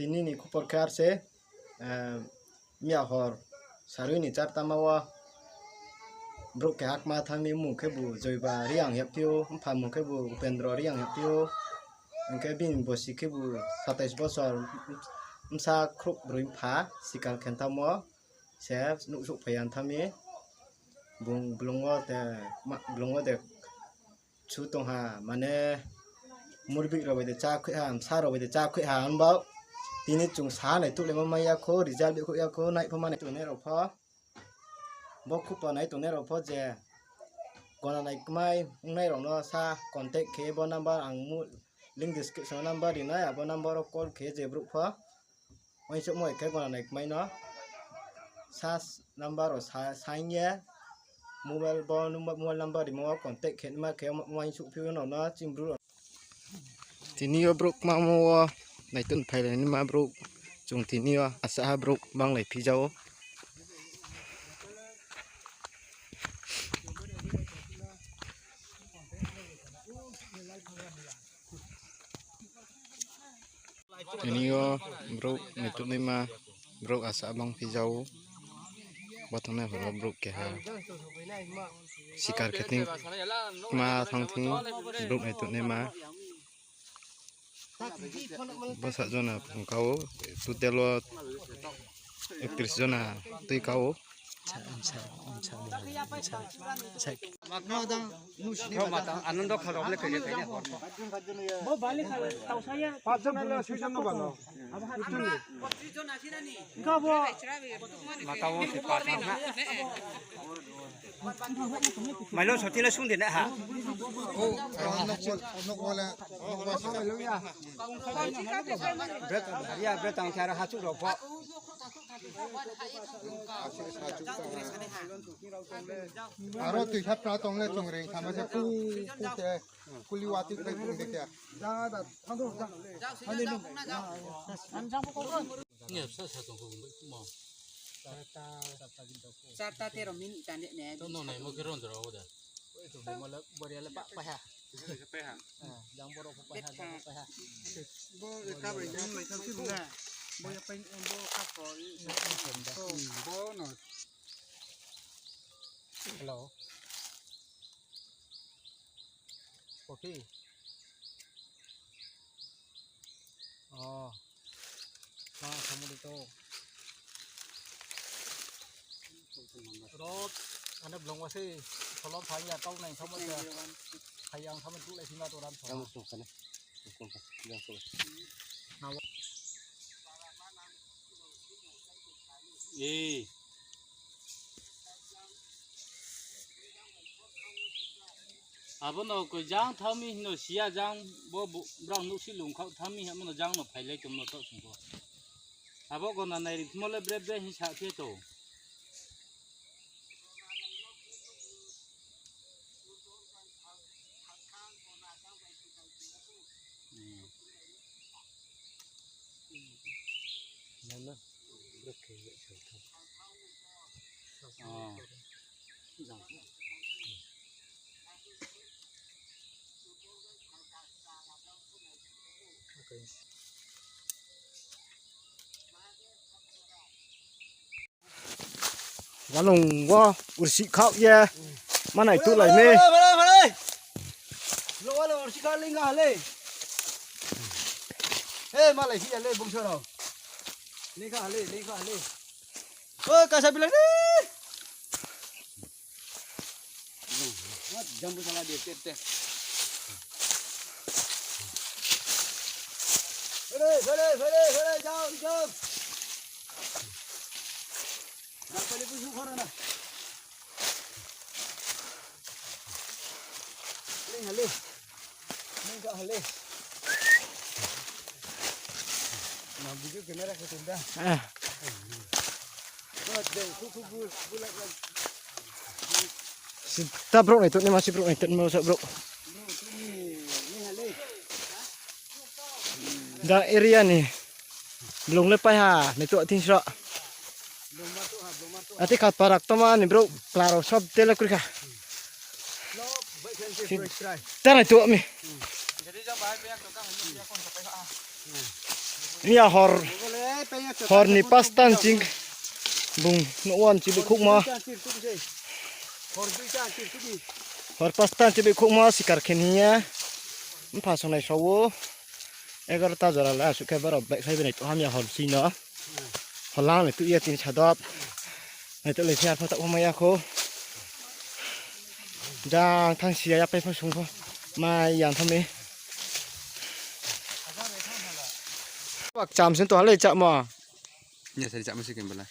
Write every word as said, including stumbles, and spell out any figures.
Tini ni khupor khe ar se, eh, miya hor sarui ni chartama wo brouh keha kma thanng mi, mmung khebu Joiba Reang hing ye phi ou, mpha mmung khebu Upendro Reang hing ye phi ou. Hing khe bini bosi khebu satais bosor, bsa khrouh broi mpha, sikal khe thanngmo se nuhsouh phai ya thanng mi. Bung blung wo de, ma-, blung wo de chu tong ha, mane, murbih rao bai de chá khuih ha, bsa rao bai de chá khuih ha, himba tini chung sa naituhlaimo mai ya khou, result bihkhouh ya khou, nai pho ma nai tongnai rao pho. Bo khupor nai tongnai rao pho je gona nai kmai ongnai rao no sa contact khe, bo number ang mu-, link description wo number ri nai, abo number wo call khe je brouh pho uaingsouhmo khe gona nai kmai no sa number wo sa-, saing ye mobile bo number, mobile number rimo wo contact khe naima khe uaingsouhphi ou no no chini brouh rao. Tini yo brouh kmamo wo naitun phailai naima brouh, chung tini yo asa ha brouh banglai phi ja ou. Tini yo brouh naitun naima brouh asa bang phi ja ou. Bo thanng nai hor wo brouh keha sikar khe thing, kma thanng thing, brouh naitun naima. Bsa jona phung ka ou, total wo ekatris jona tui ka ou. Mailo soti le sung de na ha. Bre, ya, bre tang khe aro hachuh rao pho. Aro tui sapra tong le chung reing sama se pu, pu khe, kuli wati khe pu de khe. Charta tero minute tang de ne. Tong no naimo khe ron jora wo da. Bo le pa, pa ha. Jang borok pho pa ha, jang pho pa ha. Bo ka bai jang lai thang si na. Bo ya pai bo ka ko. Bo no. Hello. Kopi. Oh. Ma, kamu di to. Rot, ane blong wasi, kolom phai ya, tau nai, kamu ya. Phai yang, kamu tu lai sima tu ram. Kamu tu kana. Abo no koi jang thami hino siya jang bo brang nuh si lung khau thami hamo no jang no phailai tongmo to sungbo. Abo gona nai ri thmo le bre bre hing sa khe to. Walung wo ursih khaoh ye manai tuhlai mi. Lo walo ursih khaoh lingkha ha le. He, malai si ya le bungso rao. Lingkha ha le, lingkha ha le. O, kasa bilai le. Jambu sala de, te, te. Hore, hore, hore, hore, jao, jao. Jang pali pusu khoro na. Ling hale. Ling ka hale. Na video camera ko tunda. Ah. Ko de, ku, ku, bu, bu, lak, lak. Si, ta brouh nai tuh ni ma, si brouh nai tuh ni ma, sa brouh. Brouh tuh ni, ni hale. Da area ni. Blung le pai ha, ni tuh thing sro. Ati khat parak toma ni brouh klaro sob tele kri kha. Si, ta nai tuh mi. Miya hor, hor ni pasta ni ching bung nouh wo chibikhouhmo. Hor pasta ni chibikhouhmo sikar khe hing ye mpha songnai sa ou. Egarota jora le asuh khe brao baihkhlai bai nai tong ha miya hor ching no. Holang le tuh ye tini sadop. Nai tong le phi ar pho taoh pho mai ya khou. Jang thanng si ya, yapai pho sung pho. Mai ya tha mi. Kcham se tong ha le chámo. Ni sari chámo se khe bala.